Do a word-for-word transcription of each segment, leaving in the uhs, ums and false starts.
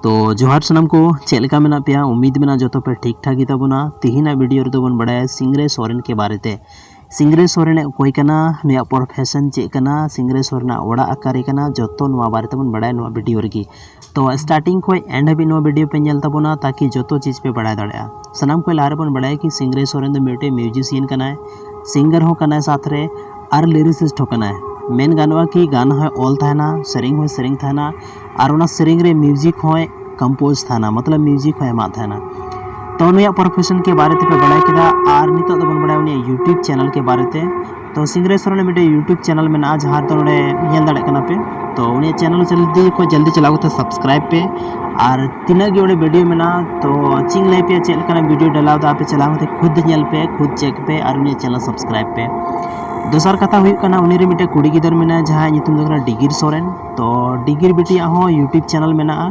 ᱛᱚ ᱡᱚᱦᱟᱨ ᱥᱟᱱᱟᱢ ᱠᱚ, ᱪᱮᱫ ᱞᱮᱠᱟ ᱢᱮᱱᱟᱜ ᱯᱮᱭᱟ? ᱩᱢᱤᱫ ᱢᱮᱱᱟᱜᱼᱟ ᱡᱚᱛᱚ ᱯᱮ ᱴᱷᱤᱠ ᱴᱷᱟᱠ ᱜᱮᱛᱟ ᱵᱚᱱᱟ᱾ ᱛᱤᱦᱤᱧᱟᱜ ᱵᱷᱤᱰᱤᱭᱳ ᱨᱮᱫᱚ ᱵᱚᱱ ᱵᱟᱲᱟᱭᱟ ᱥᱤᱝᱨᱟᱹᱭ ᱥᱚᱨᱮᱱ ᱠᱮ ᱵᱟᱨᱮ ᱛᱮ᱾ ᱥᱤᱝᱨᱟᱹᱭ ᱥᱚᱨᱮᱱ ᱚᱠᱚᱭ ᱠᱟᱱᱟ, ᱱᱩᱭᱟᱜ ᱯᱨᱚᱯᱷᱮᱥᱚᱱ ᱪᱮᱫ ᱠᱟᱱᱟ, ᱥᱤᱝᱨᱟᱹᱭ ᱥᱚᱨᱮᱱᱟᱜ ᱚᱲᱟᱜ ᱚᱠᱟᱨᱮ ᱠᱟᱱᱟ, ᱡᱚᱛᱚ ᱱᱚᱣᱟ ᱵᱟᱨᱮ ᱛᱮᱵᱚᱱ ᱵᱟᱲᱟᱭᱟ ᱱᱚᱣᱟ ᱵᱷᱤᱰᱤᱭᱳ ᱨᱮᱜᱮ᱾ ᱛᱚ ᱥᱴᱟᱨᱴᱤᱝ ᱠᱷᱚᱱ ᱮᱱᱰ ᱦᱟᱹᱵᱤᱡ ᱱᱚᱣᱟ ᱵᱷᱤᱰᱤᱭᱳ ᱯᱮ ᱧᱮᱞ ᱛᱟᱵᱚᱱᱟ, ᱛᱟᱠᱤ ᱡᱚᱛᱚ ᱪᱤᱡᱽ ᱯᱮ ᱵᱟᱲᱟᱭ ᱫᱟᱲᱮᱭᱟᱜᱼᱟ᱾ ᱥᱟᱱᱟᱢ ᱠᱷᱚᱱ ᱞᱟᱦᱟ ᱨᱮᱵᱚᱱ ᱵᱟᱲᱟᱭᱟ ᱠᱤ ᱥᱤᱝᱨᱟᱹᱭ ᱥᱚᱨᱮᱱ ᱫᱚ ᱢᱤᱫᱴᱮᱱ ᱢᱤᱭᱩᱡᱤᱥᱤᱭᱟᱱ ᱠᱟᱱᱟᱭ, ᱥᱤᱝᱜᱟᱨ ᱦᱚᱸ ᱠᱟᱱᱟᱭ, ᱥᱟᱛ ᱨᱮ ᱟᱨ ᱞᱤᱨᱤᱥᱤᱥᱴ ᱦᱚᱸ ᱠᱟᱱᱟᱭ᱾ ᱢᱮᱱ ᱜᱟᱱᱚᱜᱼᱟ ᱠᱤ ᱜᱟᱱ ᱦᱚᱸᱭ ᱚᱞ ᱛᱟᱦᱮᱱᱟ, ᱥᱮᱨᱮᱧ ᱦᱚᱸᱭ ᱥᱮᱨᱮᱧ ᱛᱟᱦᱮᱱᱟ, ᱟᱨ ᱚᱱᱟ ᱥᱮᱨᱮᱧ ᱨᱮ ᱢᱤᱭᱩᱡᱤᱠ ᱦᱚᱸᱭ ᱠᱚᱢᱯᱳᱡᱽ ᱛᱟᱦᱮᱱᱟ, ᱢᱚᱛᱞᱚᱵ ᱢᱤᱭᱩᱡᱤᱠ ᱦᱚᱸᱭ ᱮᱢᱟᱜ ᱛᱟᱦᱮᱱᱟ᱾ ᱛᱚ ᱱᱩᱭᱟᱜ ᱯᱨᱚᱯᱷᱮᱥᱚᱱ ᱠᱮ ᱵᱟᱨᱮ ᱛᱮᱯᱮ ᱵᱟᱲᱟᱭ ᱠᱮᱫᱟ, ᱟᱨ ᱱᱤᱛᱚᱜ ᱫᱚᱵᱚᱱ ᱵᱟᱲᱟᱭᱟ ᱩᱱᱤᱭᱟᱜ ᱭᱩᱴᱤᱭᱩᱵᱽ ᱪᱮᱱᱮᱞ ᱠᱮ ᱵᱟᱨᱮ ᱛᱮ᱾ ᱛᱚ ᱥᱤᱝᱨᱟᱹᱭ ᱥᱚᱨᱮᱱ ᱢᱤᱫᱴᱮᱡ ᱭᱩᱴᱤᱭᱩᱵᱽ ᱪᱮᱱᱮᱞ ᱢᱮᱱᱟᱜᱼᱟ, ᱡᱟᱦᱟᱸ ᱫᱚ ᱱᱚᱰᱮ ᱧᱮᱞ ᱫᱟᱲᱮᱭᱟᱜ ᱠᱟᱱᱟ ᱯᱮ᱾ ᱛᱚ ᱩᱱᱤᱭᱟᱜ ᱪᱮᱱᱮᱞ ᱡᱚᱞᱫᱤ ᱠᱷᱚᱱ ᱡᱚᱞᱫᱤ ᱪᱟᱞᱟᱣ ᱠᱟᱛᱮ ᱥᱟᱵᱥᱠᱨᱟᱭᱤᱵᱽ ᱯᱮ, ᱟᱨ ᱛᱤᱱᱟᱹᱜ ᱜᱮ ᱚᱸᱰᱮ ᱵᱷᱤᱰᱤᱭᱳ ᱢᱮᱱᱟᱜᱼᱟ, ᱛᱚ ᱪᱮᱫ ᱤᱧ ᱞᱟᱹᱭ ᱯᱮᱭᱟ, ᱪᱮᱫ ᱞᱮᱠᱟᱱᱟᱜ ᱵᱷᱤᱰᱤᱭᱳ ᱰᱟᱞᱟᱣ ᱫᱟ, ᱟᱯᱮ ᱪᱟᱞᱟᱣ ᱠᱟᱛᱮ ᱠᱷᱩᱫ ᱧᱮᱞ ᱯᱮ, ᱠᱷᱩᱫ ᱪᱮᱠ ᱯᱮ, ᱟᱨ ᱩᱱᱤᱭᱟᱜ ᱪᱮᱱᱮᱞ ᱥᱟᱵᱥᱠᱨᱟᱭᱤᱵᱽ ᱯᱮ᱾ ᱫᱚᱥᱟᱨ ᱠᱟᱛᱷᱟ ᱦᱩᱭᱩᱜ ᱠᱟᱱᱟ, ᱩᱱᱤ ᱨᱮ ᱢᱤᱫᱴᱮᱡ ᱠᱩᱲᱤ ᱜᱤᱫᱟᱹᱨ ᱢᱮᱱᱟᱭᱟ, ᱡᱟᱦᱟᱸᱭᱟᱜ ᱧᱩᱛᱩᱢ ᱫᱚ ᱠᱟᱱᱟ ᱰᱤᱜᱤᱨ ᱥᱚᱨᱮᱱ᱾ ᱛᱚ ᱰᱤᱜᱤᱨ ᱵᱤᱴᱤᱭᱟᱜ ᱦᱚᱸ ᱭᱩᱴᱤᱭᱩᱵᱽ ᱪᱮᱱᱮᱞ ᱢᱮᱱᱟᱜᱼᱟ,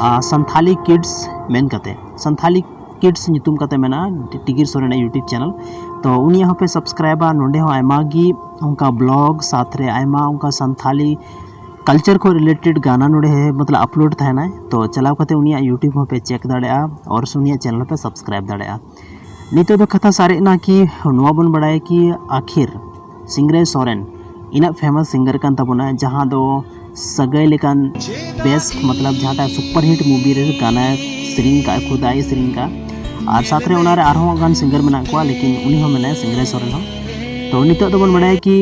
ᱟᱨ ᱥᱟᱱᱛᱷᱟᱞᱤ ᱠᱤᱰᱥ ᱢᱮᱱ ᱠᱟᱛᱮ, ᱥᱟᱱᱛᱷᱟᱞᱤ ᱠᱤᱰᱥ ᱧᱩᱛᱩᱢ ᱠᱟᱛᱮ ᱢᱮᱱᱟᱜᱼᱟ ᱰᱤᱜᱤᱨ ᱥᱚᱨᱮᱱᱟᱜ ᱭᱩᱴᱤᱭᱩᱵᱽ ᱪᱮᱱᱮᱞ᱾ ᱛᱚ ᱩᱱᱤᱭᱟᱜ ᱦᱚᱸᱯᱮ ᱥᱟᱵᱥᱠᱨᱟᱭᱤᱵᱟ᱾ ᱱᱚᱸᱰᱮ ᱦᱚᱸ ᱟᱭᱢᱟ ᱜᱮ ᱚᱱᱠᱟ ᱵᱞᱚᱜ, ᱥᱟᱛ ᱨᱮ ᱟᱭᱢᱟ ᱚᱱᱠᱟ ᱥᱟᱱᱛᱷᱟᱞᱤ ᱠᱟᱞᱪᱟᱨ ᱠᱚ ᱨᱤᱞᱮᱴᱮᱰ ᱜᱟᱱᱟ ᱱᱚᱰᱮ ᱢᱚᱛᱞᱚᱵ ᱟᱯᱞᱳᱰ ᱛᱟᱦᱮᱱᱟᱭ᱾ ᱛᱚ ᱪᱟᱞᱟᱣ ᱠᱟᱛᱮ ᱩᱱᱤᱭᱟᱜ ᱭᱩᱴᱤᱭᱩᱵᱽ ᱦᱚᱸᱯᱮ ᱪᱮᱠ ᱫᱟᱲᱮᱭᱟᱜᱼᱟ, ᱟᱨ ᱩᱱᱤᱭᱟᱜ ᱪᱮᱱᱮᱞ ᱦᱚᱸᱯᱮ ᱥᱟᱵᱥᱠᱨᱟᱭᱤᱵ ᱫᱟᱲᱮᱭᱟᱜᱼᱟ᱾ ᱱᱤᱛᱚᱜ ᱫᱚ ᱠᱟᱛᱷᱟ ᱥᱟᱨᱮᱡ ᱱᱟ ᱠᱤ ᱱᱚᱣᱟ ᱵᱚᱱ ᱵᱟᱲᱟᱭᱟ ᱠᱤ ᱟᱠᱷᱤᱨ ᱥᱤᱝᱨᱟᱹᱭ ᱥᱚᱨᱮᱱ ᱤᱱᱟᱹᱜ ᱯᱷᱮᱢᱟᱥ ᱥᱤᱝᱜᱟᱨ ᱠᱟᱱ ᱛᱟᱵᱚᱱᱟ, ᱡᱟᱦᱟᱸ ᱫᱚ ᱥᱟᱹᱜᱟᱹᱭ ᱞᱮᱠᱟᱱ ᱵᱮᱥᱴ, ᱢᱚᱛᱞᱚᱵ ᱡᱟᱦᱟᱸᱴᱟᱜ ᱥᱩᱯᱟᱨ ᱦᱤᱴ ᱢᱩᱵᱷᱤ ᱨᱮ ᱜᱟᱱᱟᱭ ᱥᱮᱨᱮᱧ ᱠᱟᱜᱼᱟ, ᱠᱷᱩᱫ ᱟᱡ ᱮ ᱥᱮᱨᱮᱧ ᱠᱟᱜᱼᱟ᱾ ᱟᱨ ᱥᱟᱛ ᱨᱮ ᱚᱱᱟ ᱨᱮ ᱟᱨᱦᱚᱸ ᱜᱟᱱ ᱥᱤᱝᱜᱟᱨ ᱢᱮᱱᱟᱜ ᱠᱚᱣᱟ, ᱞᱮᱠᱤᱱ ᱩᱱᱤ ᱦᱚᱸ ᱢᱮᱱᱟᱭᱟ ᱥᱤᱝᱨᱟᱹᱭ ᱥᱚᱨᱮᱱ ᱦᱚᱸ᱾ ᱛᱚ ᱱᱤᱛᱚᱜ ᱫᱚᱵᱚᱱ ᱵᱟᱲᱟᱭᱟ ᱠᱤ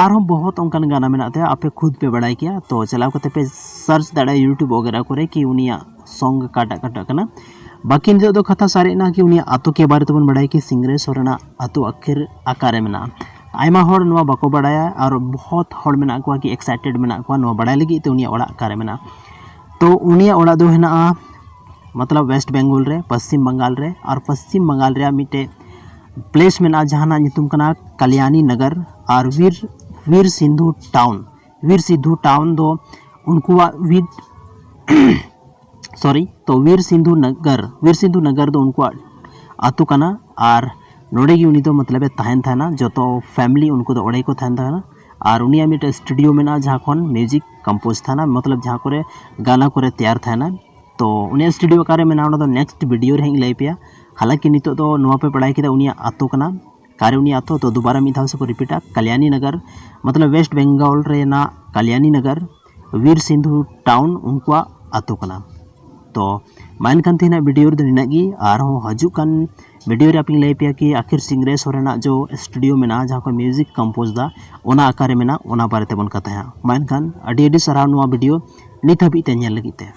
ᱟᱨᱦᱚᱸ ᱵᱚᱦᱚᱛ ᱚᱱᱠᱟᱱ ᱜᱟᱱᱟ ᱢᱮᱱᱟᱜ ᱛᱟᱭᱟ, ᱟᱯᱮ ᱠᱷᱩᱫ ᱯᱮ ᱵᱟᱲᱟᱭ ᱠᱮᱭᱟ᱾ ᱛᱚ ᱪᱟᱞᱟᱣ ᱠᱟᱛᱮ ᱯᱮ ᱥᱟᱨᱪ ᱫᱟᱲᱮᱭᱟᱜᱼᱟ ᱭᱩᱴᱤᱭᱩᱵᱽ ᱣᱟᱜᱮᱨᱟ ᱠᱚᱨᱮ ᱠᱤ ᱩᱱᱤᱭᱟᱜ ᱥᱚᱝ ᱚᱠᱟᱴᱟᱜ ᱚᱠᱟᱴᱟᱜ ᱠᱟᱱᱟ᱾ ᱵᱟᱹᱠᱤ ᱱᱤᱛᱚᱜ ᱫᱚ ᱠᱟᱛᱷᱟ ᱥᱟᱨᱮᱡ ᱮᱱᱟ ᱠᱤ ᱩᱱᱤᱭᱟᱜ ᱟᱛᱳ ᱠᱮ ᱵᱟᱨᱮ ᱛᱮᱵᱚᱱ ᱵᱟᱲᱟᱭᱟ ᱠᱤ ᱥᱤᱝᱨᱟᱹᱭ ᱥᱚᱨᱮᱱᱟᱜ ᱟᱛᱳ ᱟᱠᱷᱤᱨ ᱚᱠᱟᱨᱮ ᱢᱮᱱᱟᱜᱼᱟ᱾ ᱟᱭᱢᱟ ᱦᱚᱲ ᱱᱚᱣᱟ ᱵᱟᱠᱚ ᱵᱟᱲᱟᱭᱟ, ᱟᱨ ᱵᱚᱦᱚᱛ ᱦᱚᱲ ᱢᱮᱱᱟᱜ ᱠᱚᱣᱟ ᱠᱤ ᱮᱠᱥᱟᱭᱴᱮᱰ ᱢᱮᱱᱟᱜ ᱠᱚᱣᱟ ᱱᱚᱣᱟ ᱵᱟᱲᱟᱭ ᱞᱟᱹᱜᱤᱫ ᱛᱮ ᱩᱱᱤᱭᱟᱜ ᱚᱲᱟᱜ ᱚᱠᱟᱨᱮ ᱢᱮᱱᱟᱜᱼᱟ᱾ ᱛᱚ ᱩᱱᱤᱭᱟᱜ ᱚᱲᱟᱜ ᱫᱚ ᱦᱮᱱᱟᱜᱼᱟ ᱢᱚᱛᱞᱚᱵ ᱣᱮᱥᱴ ᱵᱮᱝᱜᱚᱞ ᱨᱮ, ᱯᱚᱥᱪᱤᱢ ᱵᱟᱝᱜᱟᱞ ᱨᱮ, ᱟᱨ ᱯᱚᱥᱪᱤᱢ ᱵᱟᱝᱜᱟᱞ ᱨᱮᱭᱟᱜ ᱢᱤᱫᱴᱮᱡ ᱯᱞᱮᱥ ᱢᱮᱱᱟᱜᱼᱟ, ᱡᱟᱦᱟᱸ ᱨᱮᱱᱟᱜ ᱧᱩᱛᱩᱢ ᱠᱟᱱᱟ ᱠᱟᱞᱭᱟᱱᱤ ᱱᱚᱜᱚᱨ ᱟᱨ ᱵᱤᱨ, ᱵᱤᱨ ᱥᱤᱫᱷᱩ ᱴᱟᱣᱩᱱ᱾ ᱵᱤᱨ ᱥᱤᱫᱷᱩ ᱴᱟᱣᱩᱱ ᱫᱚ ᱩᱱᱠᱩᱣᱟᱜ ᱵᱤᱨ ᱥᱚᱨᱤ, ᱛᱚ ᱵᱤᱨ ᱥᱤᱫᱷᱩ ᱱᱚᱜᱚᱨ, ᱵᱤᱨ ᱥᱤᱫᱷᱩ ᱱᱚᱜᱚᱨ ᱫᱚ ᱩᱱᱠᱩᱣᱟᱜ ᱟᱛᱳ ᱠᱟᱱᱟ᱾ ᱟᱨ ᱱᱚᱰᱮ ᱜᱮ ᱩᱱᱤ ᱫᱚ ᱢᱚᱛᱞᱚᱵ ᱮ ᱛᱟᱦᱮᱱ ᱛᱟᱦᱮᱱᱟ, ᱡᱚᱛᱚ ᱯᱷᱮᱢᱤᱞᱤ ᱩᱱᱠᱩ ᱫᱚ ᱚᱸᱰᱮ ᱜᱮᱠᱚ ᱛᱟᱦᱮᱱ ᱛᱟᱦᱮᱱᱟ᱾ ᱟᱨ ᱩᱱᱤᱭᱟᱜ ᱢᱤᱫᱴᱮᱱ ᱥᱴᱩᱰᱤᱭᱳ ᱢᱮᱱᱟᱜᱼᱟ, ᱡᱟᱦᱟᱸ ᱠᱷᱚᱱ ᱢᱤᱭᱩᱡᱤᱠ ᱠᱚᱢᱯᱳᱡᱽ ᱛᱟᱦᱮᱱᱟ, ᱢᱚᱛᱞᱚᱵ ᱡᱟᱦᱟᱸ ᱠᱚᱨᱮ ᱜᱟᱱᱟ ᱠᱚᱨᱮ ᱛᱮᱭᱟᱨ ᱛᱟᱦᱮᱱᱟ᱾ ᱛᱚ ᱩᱱᱤᱭᱟᱜ ᱥᱴᱩᱰᱤᱭᱳ ᱚᱠᱟᱨᱮ ᱢᱮᱱᱟᱜᱼᱟ, ᱚᱱᱟ ᱫᱚ ᱱᱮᱠᱥᱴ ᱵᱷᱤᱰᱤᱭᱳ ᱨᱮ ᱦᱟᱸᱜ ᱤᱧ ᱞᱟᱹᱭ ᱟᱯᱮᱭᱟ᱾ ᱦᱟᱞᱟᱝᱠᱤ ᱱᱤᱛᱚᱜ ᱫᱚ ᱱᱚᱣᱟ ᱯᱮ ᱵᱟᱲᱟᱭ ᱠᱮᱫᱟ ᱩᱱᱤᱭᱟᱜ ᱟᱛᱳ ᱠᱟᱱᱟ᱾ ᱚᱠᱟᱨᱮ ᱩᱱᱤᱭᱟᱜ ᱟᱛᱳ? ᱛᱚ ᱫᱩᱵᱟᱨᱟ ᱢᱤᱫ ᱫᱷᱟᱣ ᱥᱮ ᱠᱚ ᱨᱤᱯᱤᱴᱟ, ᱠᱟᱞᱭᱟᱱᱤ ᱱᱚᱜᱚᱨ, ᱢᱚᱛᱞᱚᱵ ᱣᱮᱥᱴ ᱵᱮᱝᱜᱚᱞ ᱨᱮᱱᱟᱜ ᱠᱟᱞᱭᱟᱱᱤ ᱱᱚᱜᱚᱨ, ᱵᱤᱨ ᱥᱤᱱᱫᱷᱩ ᱴᱟᱣᱩᱱ ᱩᱱᱠᱩᱣᱟᱜ ᱟᱛᱳ ᱠᱟᱱᱟ᱾ ᱛᱚ ᱢᱟ ᱮᱱᱠᱷᱟᱱ ᱛᱮᱦᱮᱧᱟᱜ ᱵᱷᱤᱰᱤᱭᱳ ᱨᱮᱫᱚ ᱱᱤᱱᱟᱹᱜ ᱜᱮ᱾ ᱟᱨᱦᱚᱸ ᱦᱤᱡᱩᱜ ᱠᱟᱱ ᱵᱷᱤᱰᱤᱭᱳ ᱨᱮ ᱟᱯᱮᱧ ᱞᱟᱹᱭ ᱟᱯᱮᱭᱟ ᱠᱤ ᱟᱹᱠᱷᱤᱨ ᱥᱤᱝᱨᱟᱹᱭ ᱥᱚᱨᱮᱱᱟᱜ ᱡᱚ ᱥᱴᱩᱰᱤᱭᱳ ᱢᱮᱱᱟᱜᱼᱟ, ᱡᱟᱦᱟᱸ ᱠᱷᱚᱱ ᱢᱤᱭᱩᱡᱤᱠ ᱠᱚᱢᱯᱳᱡᱽ ᱫᱟ, ᱚᱱᱟ ᱚᱠᱟᱨᱮ ᱢᱮᱱᱟᱜᱼᱟ, ᱚᱱᱟ ᱵᱟᱨᱮ ᱛᱮᱵᱚᱱ ᱠᱟᱛᱷᱟᱭᱟ᱾ ᱢᱟ ᱮᱱᱠᱷᱟᱱ ᱟᱹᱰᱤ ᱟᱹᱰᱤ ᱥᱟᱨᱦᱟᱣ ᱱᱚᱣᱟ ᱵᱷᱤᱰᱤᱭᱳ ᱱᱤᱛ ᱦᱟᱹᱵᱤᱡ ᱛᱮ ᱧᱮᱞ ᱞᱟᱹᱜᱤᱫ ᱛᱮ᱾